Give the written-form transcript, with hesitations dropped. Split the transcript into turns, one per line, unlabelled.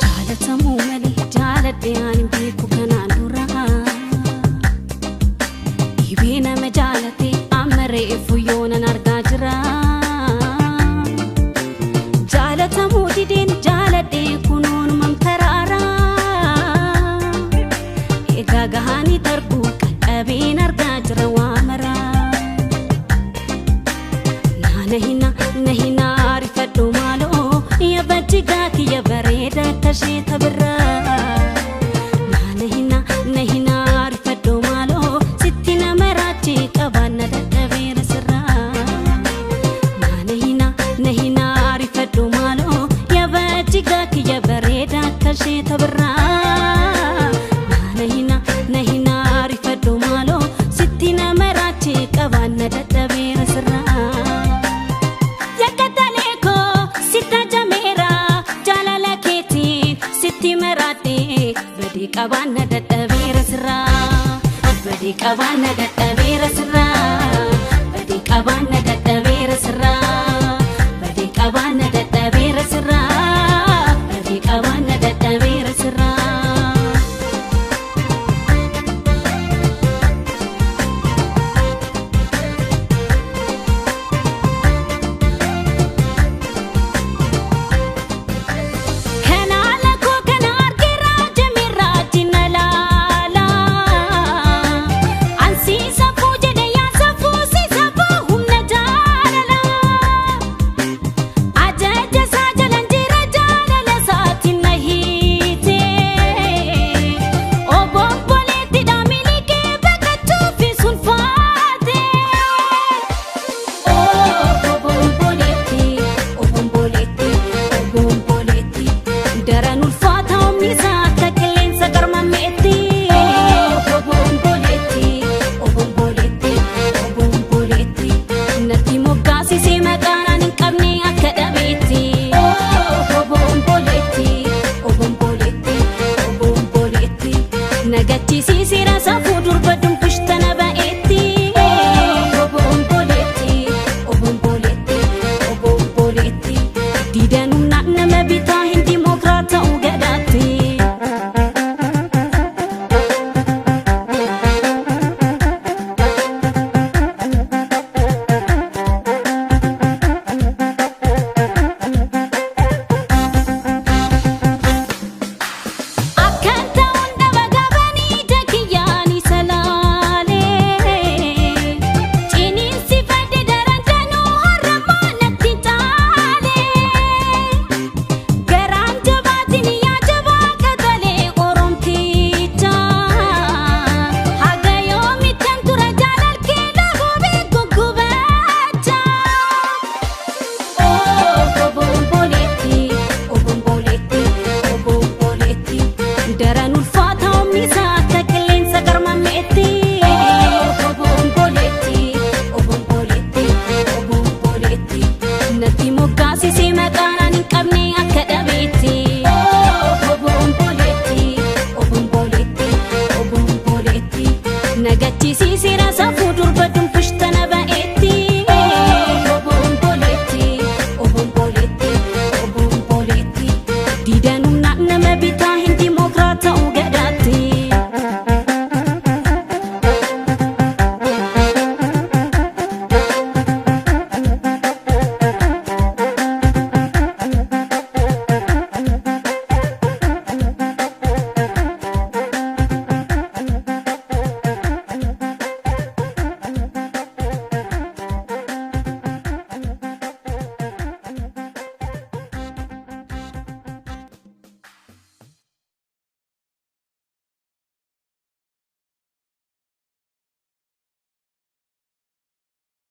Jaalatamuu malee jaaladhee ani beeku kanaan dura. Dhibee nama jaalate amma reefu yoonan argaa jira. Jaalatamuu dideen jaaladhee kunuunuman karaara. Egaa gahanii darbuu qaqqabeen argaa jira waa mara. Naana hina na hina arifadhu maaloo yabajigaa kiyya bareeda akka ishee tabirraa. Naana hina na hina arifadhu maaloo sitti nama raachee qabaanna dadhabeera sirraa. Naana hina na hina arifadhu maaloo yabajigaa kiyya bareeda akka ishee tabirraa. Naana hina na hina arifadhu maaloo sitti nama raachee qabaanna dadhabeera sirraa. Yakkatalee koo sitta jameera jaalala keetiin sitti maraadhee badii qabaanna dadhabeera sirraa badii qabaanna dadhabeera sirraa.